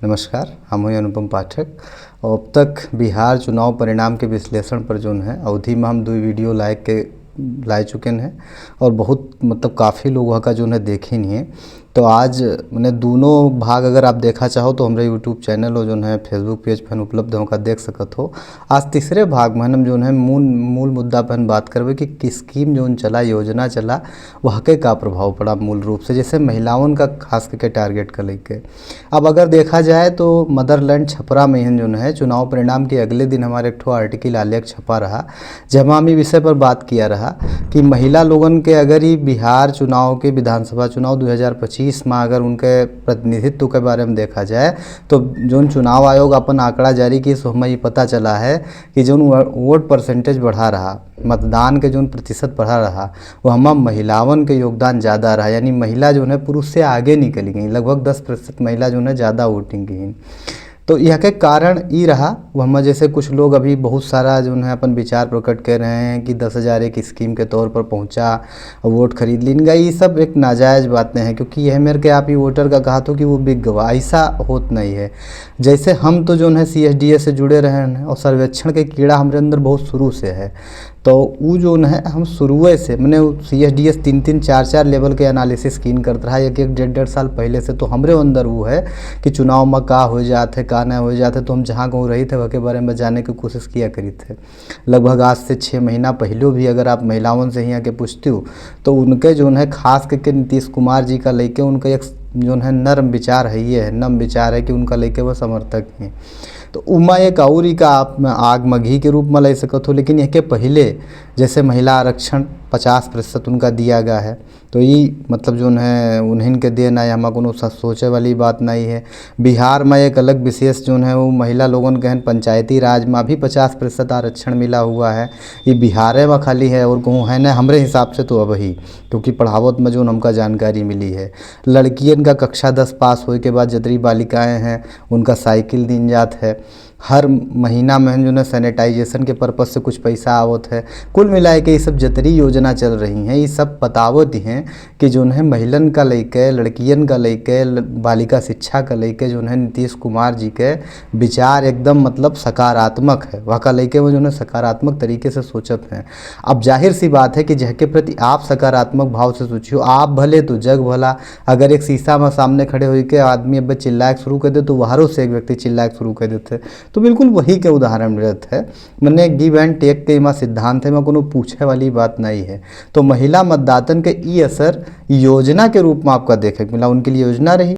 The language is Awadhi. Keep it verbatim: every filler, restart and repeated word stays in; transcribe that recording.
नमस्कार, हम हैं अनुपम पाठक। और अब तक बिहार चुनाव परिणाम के विश्लेषण पर जोन है, अवधि में हम दुइ video लाए के, लाए चुके हैं और बहुत, मतलब, काफ़ी लोग वहाँ का जोन है देखे नहीं है। तो आज, मने, दोनों भाग अगर आप देखा चाहो तो हमरे YouTube channel और जोन है Facebook page पर उपलब्ध है, वहाँ का देख सकत हो। आज तीसरे भाग में हम जोन है मूल, मूल मुद्दा पर बात करबे कि, कि scheme जोन चला, योजना चला, वह के का प्रभाव पड़ा मूल रूप से, जैसे महिलाओं का खास करके target का लेके। अब अगर देखा जाए तो motherland छपरा में हन जोन है, चुनाव परिणाम के अगले दिन हमारे एक ठो article आलेख छपा रहा, जहाँ हम ई विषय पर बात किया रहा कि महिला लोगन के अगर ई बिहार चुनाव के, विधानसभा चुनाव दो हज़ार पच्चीस में अगर उनके प्रतिनिधित्व के बारे में देखा जाए तो जोन चुनाव आयोग अपन आंकड़ा जारी किए, सो हमें ये पता चला है कि जोन वो-, vote percentage बढ़ा रहा, मतदान के जोन प्रतिशत बढ़ा रहा, वो हमा महिलावन के योगदान ज़्यादा रहा, यानी महिला जोन है पुरुष से आगे निकली गई, लगभग दस प्रतिशत महिला जोन है ज़्यादा voting की। तो यह के कारण ई रहा, वो हमा जैसे कुछ लोग अभी बहुत सारा जोन है अपन विचार प्रकट कर रहे हैं कि दस हज़ार एक scheme के तौर पर पहुँचा, vote खरीद लीन गया, ये सब एक नाजायज़ बातें हैं, क्योंकि यह मेरे के आप ही voter का कहा तो कि वो बिक गवा, ऐसा होत नहीं है। जैसे हम तो जोन है C S D S से जुड़े रहे हैं और सर्वेक्षण के कीड़ा हमरे अंदर बहुत शुरू से है, तो ऊ जोन है हम शुरुए से, मने, ऊ C S D S तीन तीन चार चार level के analysis कीन करत रहा, एक एक डेढ़ डेढ़ साल पहले से। तो हमरे अंदर वो है कि चुनाव में का हो जात है, का नहीं हो जात है, तो हम जहाँ कहूँ रही थे, वह के बारे में जाने की कोशिश किया करी थे। लगभग आज से छः महीना पहले भी अगर आप महिलाओं से यहाँ के पूछती हो, तो उनके जोन है खास करके नीतीश कुमार जी का लेके उनका एक जोन है नरम विचार है, ये है नम विचार है कि उनका लेके वो समर्थक हैं। तो उमा एक और ही का आप आग में घी के रूप में ले सकत हो, लेकिन यह के पहले जैसे महिला आरक्षण पचास प्रतिशत उनका दिया गया है, तो ये, मतलब, जोन है उन्हीं के देन है, हमा कोनो सा-, सोचे वाली बात नहीं है। बिहार में एक अलग विशेष जोन है वो महिला लोगन के हन, पंचायती राज में अभी पचास प्रतिशत आरक्षण मिला हुआ है। ये बिहारे में खाली है और कहूँ है ना, हमरे हिसाब से तो अब ही, क्योंकि पढ़ावत में जोन हमका जानकारी मिली है, लड़कियन का कक्षा दस पास होए के बाद जतरी बालिकाएं हैं उनका साइकिल दीन जात है। हर महीना में जोन है sanitization के purpose से कुछ पैसा आवत है। कुल मिलाए के ये सब जतरी योजना चल रही हैं, ये सब बतावत हैं कि जोन है महिलन का लेके, लड़कियन का लेके, ल-, बालिका शिक्षा का लेके जोन है नीतीश कुमार जी के विचार एकदम, मतलब, सकारात्मक है। वह का लेके वो जोन है सकारात्मक तरीके से सोचत हैं। अब जाहिर सी बात है कि जहके प्रति आप सकारात्मक भाव से सोचियो, आप भले तो जग भला। अगर एक शीशा में सामने खड़े होई के आदमी अब चिल्लाए शुरू कर दे, तो वहरों से एक व्यक्ति चिल्लाए शुरू कर देते। तो बिल्कुल वही के उदाहरण मिलत है, मने, give and take के इमा सिद्धांत है, इमा कोनो पूछे वाली बात नहीं है। तो महिला मतदातन के ई असर योजना के रूप में आपका देखे के मिला, उनके लिए योजना रही।